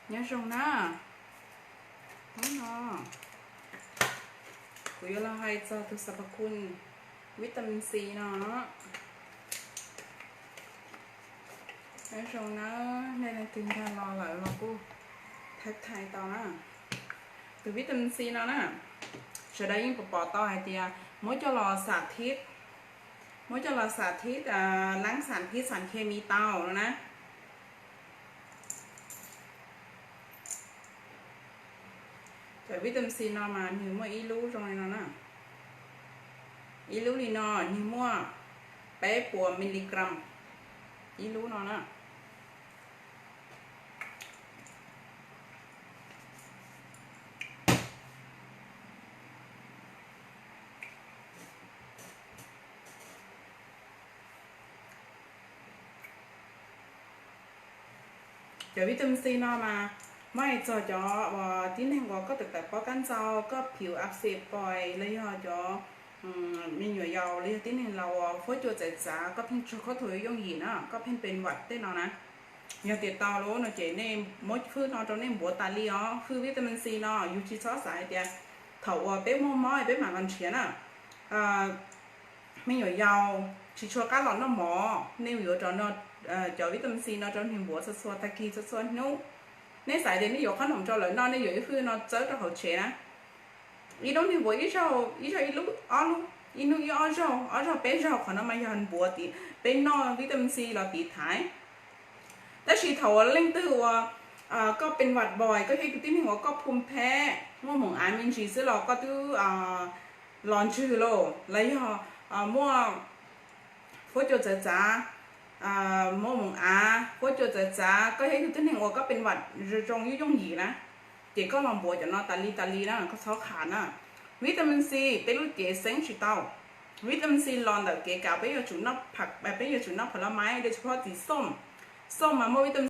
Nyob zoo na, hnub no kuv yuav los hais txog tus xav pab khun vitamin C no. Nyob zoo na, nej leej twg nkag los lawm los kuj thaij thaij tau na. Tus vitamin C no na, sawv daws yeej pom pom tau hais tias muab coj los xam thib, muab coj los xam thib, leeb xam thib xam khe mis tau no na. Cov vitamin C no mas nws muaj ib lub zoo li no na. Ib lub li no nws muaj peb puas miligram ib lub no na. Cov vitamin C no mas muab hais txog cov uas tib neeg uas koj tawm tawm pob kab ntxaug, koj phiv ab xes poi, los yog cov me nyuam yaus, los yog tib neeg laus uas huab cua txawv txav, koj pheej tsaug khaub thuas yooj yim na, koj pheej pes vam tej no na. Yog tias tau lawm no ces nej muab hwj no rau nej npuav tas li os. Hwj vitamin C no yus tsis txhob xav hais tias thaum uas peb muaj mob peb mam los nrhiav na. Me nyuam yaus tsis tshua qab los noj mov, nej yuav rau no, cov vitamin C no rau nws npuav txhua txhua tag kis txhua txhua hnub. Nej xav tias nej yuav qhob noom rau lawv noj, nej yuav ib hwj no txawb rau hauv tsev na. Ib hnub nws npuav ib zaug, ib zaug ib lub, ob lub, ib hnub ib ob zaug, ob zaug peb zaug, qhov no mas yog npuav, peb noj vitamin C los tiv thaiv. Tab sis thaum uas leej twg uas koj pes vam poi, koj yog ib tug tib neeg uas koj phum pheb, muaj moos av me ntsis xwb los koj twb los ntswg lauj, los yog muaj huab cua txawv txav, muaj moos av, huab cua txawv txav, koj yog ib tug tib neeg uas koj pes vam zoo yooj yim na, ces koj los npuav cov no tas li tas li na, koj txhob qham na. Vitamin C, peb lub cev xeeb tsis tau. Vitamin C los ntawm kev kav peb yuav tsum noj, peb yuav tsum noj phav lab maib, dej tsis phob txiv xooj. Xooj mas muaj vitamin